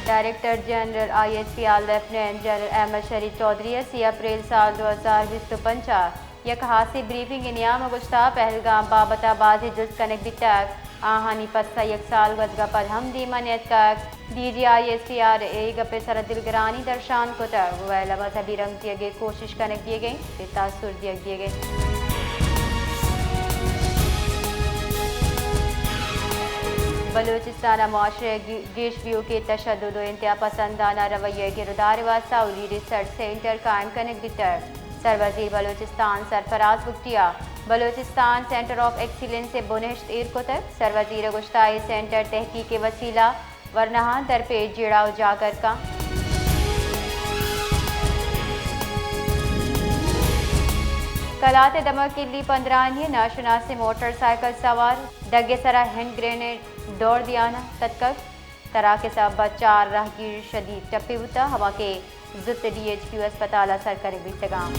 Director general I S P R lieutenant general Ahmed Sharif Chaudhry ءَ سی April سال دو ہزار بیست ءُ پنچ ءَ یک ہاسیں بریفنگ ءِ نیام ءَ گوشتگ، پہلگام بابت ءَ بازیں جست کنگ بیتگ، آہانی پسہ یک سال گوزگ ءَ پد ہم دیم ءَ نیتکگ۔ D G I S P R اے گپ ءِ سرا دلگرانی درشان کتگ، ویل ءَ مذہبی رنگ دیگ ءِ کوشش کنگ بیگ ءَ انت، تاثر دیگ بیگ ءَ انت۔ بلوچستان ءِ معاشرہ ءِ گیش بیوکیں تشدد ءُ انتہا پسندانہ رویہ ءِ گرودار ءِ واستہ اولی ریسرچ سینٹر قائم کنگ بیتگ۔ سروزیر بلوچستان سرفراز بگٹی ءَ بلوچستان سینٹر آف ایکسیلنس ءِ بنہشت ایر کتگ۔ سروزیر ءَ گوشتگ، اے سینٹر تحقیق ءِ وسیلہ ورناہاں درپیش جیڑہ ءُ جاگر کنت۔ کلات ءِ دمگ کلی پندرانی ءَ ناشناسیں موٹر سائیکل سوار ڈگ ءِ سرا ہینڈ گرینیڈ دور دیان ءَ کتکگ۔ تراک ءِ سبب ءَ چار راہگیر شدید ٹپی بوتگ، ہما کہ زوت ڈی ایچ کیو اسپتال ءَ سر کنگ بیتگ انت۔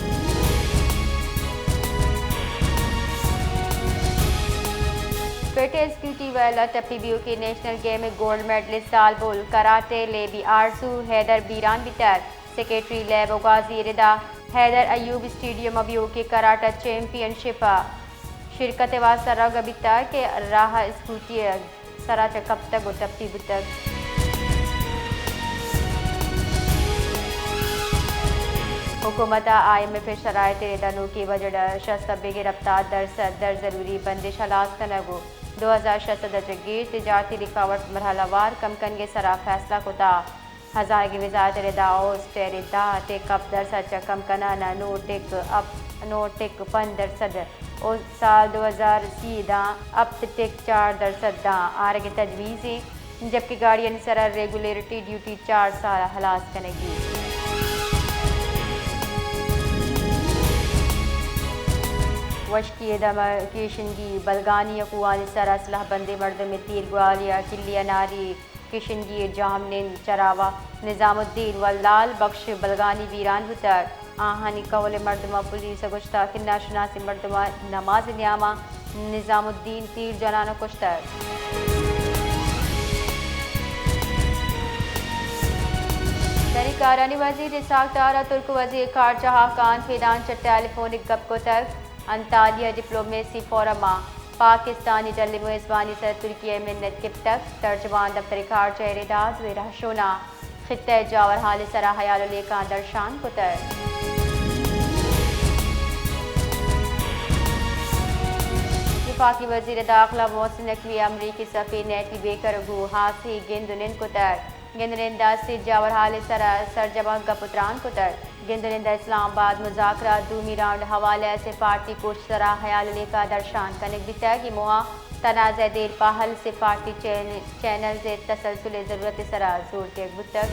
پیٹے اسکیوٹی ویل ءَ ٹپی بیوکیں نیشنل گیم ءِ گولڈ میڈلسٹ زالبول کراٹے لیبی آرزو حیدر بیران بیتگ۔ سیکرٹری لیب ءُ گوازی ءِ ردا حیدر ایوب اسٹیڈیم ءَ بیوکیں کراٹے چیمپئن شپ ءَ شرکت ءِ واستہ روگ ءَ بیتگ کہ راہ ءَ اسکوٹی ءِ سرا چہ کپتگ ءُ ٹپی بوتگ۔ حکومت ءَ آئی ایم ایف ءِ شرائط ءِ ردا نوکیں بجٹ ءَ شست ءَ بگر ہپتاد درسد در ضروری بندش ہلاس کنگ ءُ دو ہزار شش سد ءَ چہ گیش تجارتی رکاوٹ مرحلہ وار کم کنگ ءِ سرا فیصلہ کتگ۔ ہزانگی وزارت ءِ ردا اوسٹر ءِ دہ ٹیک اپ درسد چہ کم کنان ءَ نو ٹیک اپ، نو ٹیک پنچ درسد ءُ سال دو ہزار سی ءَ داں ہپت ٹیک چار درسد داں آرگ ءِ تجویز انت، جبکہ گاڑیانی سرا ریگولیٹری ڈیوٹی چار سال ءَ ہلاس کنگی۔ وشکی ءِ دمگ کیشنگی بلگانی ءَ کوہانی سرا سلاہ بندیں مردمے تیر گوالی ءَ کلی ءَ ناری کشنگی ءِ جاہمنند چراوا نظام الدین ءُ لال بخش بلگانی بیران بوتگ۔ آہانی کہول ءِ مردماں پولیس ءَ گوشتگ کہ ناشناسیں مردماں نماز ءِ نیام ءَ نظام الدین تیر جنان ءَ کشتگ۔ دری کارانی وزیر اسحاق ڈار ءَ ترک وزیر خارجہ حاکان فیدان چہ ٹیلی فونک گپ کتگ۔ انتالیا ڈپلومیسی فورم ءَ پاکستانی ڈل ءِ میزبانی ءِ سرا ترکیہ ءِ منت گپتگ۔ ترجمان دفتر خارجہ ءِ ردا دوئیں رہشوناں خطہ ءِ جاورحال ءِ سرا ہیال ءُ لیکہاں درشان کتگ۔ وفاقی وزیر داخلہ محسن نقوی ءَ امریکی سفیر نیٹی بیکر ءَ گوں ہاسیں گند ءُ نند کتگ۔ گند ءُ نند ءَ سیٹ جاورحال ءِ سرا سرجم ءَ گپ ءُ تران کتگ۔ گند ءُ نند ءَ اسلام آباد مذاکرات دومی راؤنڈ ءِ حوالہ ءَ سفارتی کوشست ءِ سرا ہیال ءُ لیکہ ءَ درشان کنگ بیتگ۔ اے موہ ءَ تنازعہ ءِ دیر پہ حل سفارتی چین-، چینلز ءِ تسلسل ءِ ضرورت ءِ سرا زور دیگ بوتگ۔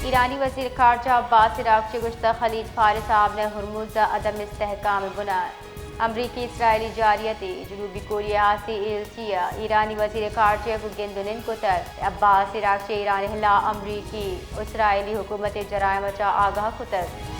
ایرانی وزیر خارجہ عباس عراقچی ءَ گوشتگ، خلیج فارس ءِ آبن ءَ ہرمز ءِ عدم استحکام ءِ بنا امریکی اسرائیلی جارحیت ءَ جنوبی کوریا ءِ ہاسیں ایلچی ءَ ایرانی وزیر خارجہ ءَ گوں گند ءُ نند کتگ۔ عباس عراقچی ءَ ایران ءِ ہلاپ امریکی ءُ اسرائیلی حکومت ءِ جرائم ءَ چہ آگاہ کتگ۔